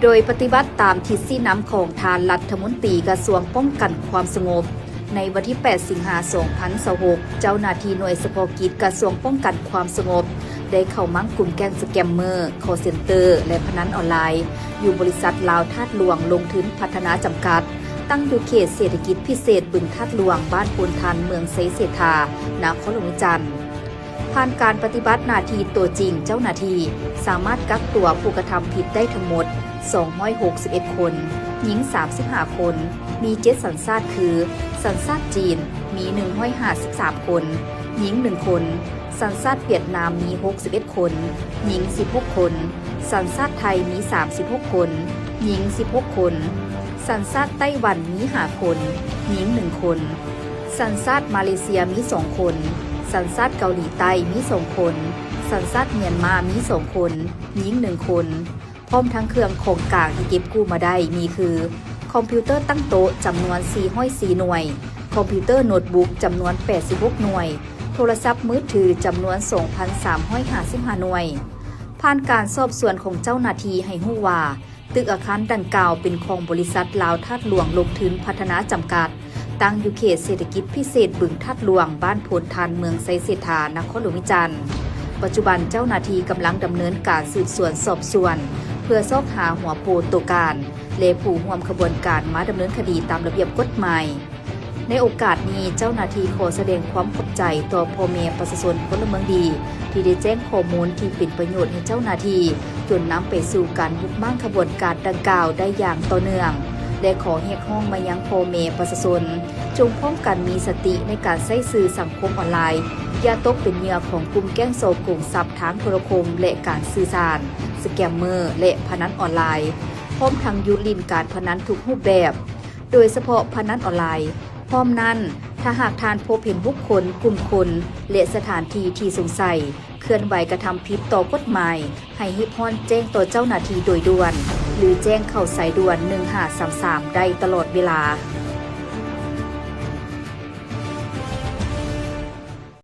ໂດຍປະຕິບັດຕາມທິດຊີ້ນຳຂອງທ່ານລັດຖະມົນຕີກະຊວງປ້ອງກັນຄວາມສະຫງົບ, ໃນວັນທີແປດ ສິງຫາ ສອງພັນຊາວຫົກ, ເຈົ້າໜ້າທີ່ໜ່ວຍສະເພາະກິດກະຊວງປ້ອງກັນຄວາມສະຫງົບ ໄດ້ເຂົ້າມັ້ງກຸ່ມແກ້ງສະແກມເມີ, ຄໍເຊັນເຕີ ແລະ ພະນັນອອນລາຍ ຢູ່ບໍລິສັດລາວທາດຫຼວງລົງທຶນພັດທະນາຈຳກັດ, ຕັ້ງຢູ່ເຂດເສດຖະກິດພິເສດບຶງທາດຫຼວງ, ບ້ານໂພນທັນ, ເມືອງໄຊເສດຖາ, ນະຄອນຫຼວງວຽງຈັນ. ຜ່ານການປະຕິບັດໜ້າທີ່ຕົວຈິງ, ເຈົ້າໜ້າທີ່ສາມາດກັກຕົວຜູ້ກະທຳຜິດໄດ້ທັງໝົດສອງຮ້ອຍຫົກສິບເອັດຄົນ, ຍິງສາມສິບຫ້າຄົນ, ມີເຈັດສັນຊາດຄື ສັນຊາດຈີນ ມີໜຶ່ງຮ້ອຍຫ້າສິບສາມຄົນ, ຍິງໜຶ່ງຄົນ, ສັນຊາດຫວຽດນາມມີຫົກສິບເອັດຄົນ, ຍິງສິບຫົກຄົນ, ສັນຊາດໄທມີສາມສິບຫົກຄົນ, ຍິງສິບຫົກຄົນ, ສັນຊາດໄຕ້ຫວັນມີຫ້າຄົນ, ຍິງໜຶ່ງຄົນ, ສັນຊາດມາເລເຊຍມີສອງຄົນ, ສັນຊາດເກົາຫຼີໃຕ້ມີສອງຄົນ, ສັນຊາດມຽນມາມີສອງຄົນ, ຍິງໜຶ່ງຄົນ, ພ້ອມທັງເຄື່ອງຂອງກາງທີ່ເກັບກູ້ມາໄດ້ມີຄື ຄອມພິວເຕີຕັ້ງໂຕະຈຳນວນສີ່ຮ້ອຍສີ່ໜ່ວຍ, ຄອມພິວເຕີໂນດບຸກຈຳນວນແປດສິບຫົກໜ່ວຍ, ໂທລະສັບມືຖືຈຳນວນສອງພັນສາມຮ້ອຍຫ້າສິບຫ້າໜ່ວຍ. ຜ່ານການສອບສວນຂອງເຈົ້າໜ້າທີ່ໃຫ້ຮູ້ວ່າ ຕຶກອາຄານດັ່ງກ່າວເປັນຂອງບໍລິສັດລາວທາດຫຼວງລົງທຶນພັດທະນາຈຳກັດ, ຕັ້ງຢູ່ເຂດເສດຖະກິດພິເສດບຶງທາດຫຼວງ, ບ້ານໂພນທັນ, ເມືອງໄຊເສດຖາ, ນະຄອນຫຼວງວຽງຈັນ. ປັດຈຸບັນເຈົ້າໜ້າທີ່ກຳລັງດຳເນີນການສືບສວນສອບສວນ ເພື່ອຊອກຫາຫົວໂປຕົວການ ແລະ ຜູ້ຮ່ວມຂະບວນການມາດຳເນີນຄະດີຕາມລະບຽບກົດໝາຍ. ໃນໂອກາດນີ້, ເຈົ້າໜ້າທີ່ຂໍສະແດງຄວາມຂອບໃຈຕໍ່ພໍ່ແມ່ປະຊາຊົນພົນລະເມືອງດີ ທີ່ໄດ້ແຈ້ງຂໍ້ມູນທີ່ເປັນປະໂຫຍດໃຫ້ເຈົ້າໜ້າທີ່, ຈົນນຳໄປສູ່ການບຸກມ້າງຂະບວນການດັ່ງກ່າວໄດ້ຢ່າງຕໍ່ເນື່ອງ ແລະ ຂໍຮຽກຮ້ອງມາຍັງພໍ່ແມ່ປະຊາຊົນ ຈົ່ງພ້ອມກັນມີສະຕິໃນການໃຊ້ສື່ສັງຄົມອອນລາຍ, ຢ່າຕົກເປັນເຫຍື່ອຂອງກຸ່ມແກ້ງສໍ້ໂກງຊັບທາງໂທລະຄົມ ແລະ ການສື່ສານ, ສະແກມເມີ ແລະ ພະນັນອອນລາຍ, ພ້ອມທັງຢຸດຫຼິ້ນການພະນັນທຸກຮູບແບບ, ໂດຍສະເພາະພະນັນອອນລາຍ. ພ້ອມນັ້ນ, ຖ້າຫາກທ່ານພົບເຫັນບຸກຄົນ, ກຸ່ມຄົນ ແລະ ສະຖານທີ່ທີ່ສົງໄສ ເຄື່ອນໄຫວກະທຳຜິດຕໍ່ກົດໝາຍ, ໃຫ້ຮີບຮ້ອນແຈ້ງຕໍ່ເຈົ້າໜ້າທີ່ໂດຍດ່ວນ ຫຼື ແຈ້ງເຂົ້າສາຍດ່ວນໜຶ່ງຫ້າສາມສາມໄດ້ຕະຫຼອດເວລາ.